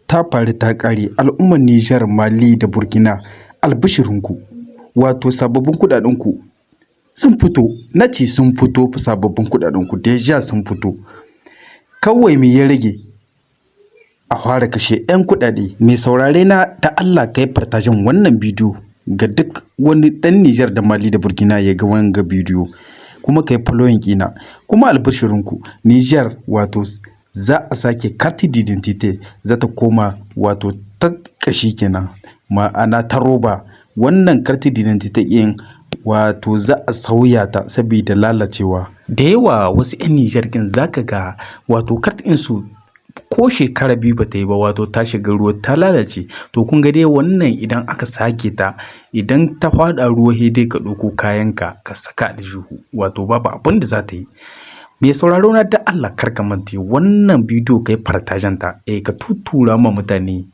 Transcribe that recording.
Ta faru ta ƙare. Al'ummar Nijar, Mali da Burkina, albishirinku! Wato sababbin kuɗaɗenku sun fito. Na ce sun fito, sababbin kuɗaɗenku déjà sun fito. Kawai me ya rage? A fara kashe 'yan kuɗaɗe. Mai saurare na, da Allah ka yi partager wannan bidiyo ga duk wani ɗan Nijar da Mali da Burkina ya ga wanga bidiyo, kuma ka yi following ɗina. Kuma albishirinku, Nijar, wato za a sake carte d'identité, za ta koma wato ta ƙashi kenan, ma'ana ta roba. Wannan carte d'identité ɗin, wato za a sauya ta saboda lalacewa. Da yawa wasu 'yan Nijar ɗin za ka ga wato carte ɗinsu ko shekara 2 ba ta yi ba, wato ta shiga ruwa ta lalace. To kun ga dai wannan, idan aka sake ta, idan ta faɗa ruwa, sai dai ka ɗauko kayanka ka saka aljihu, wato babu abin da za ta yi. Mai sauraro na, da Allah kar ka mance wannan bidiyo, ka yi partager ta, ka tuttura ma mutane.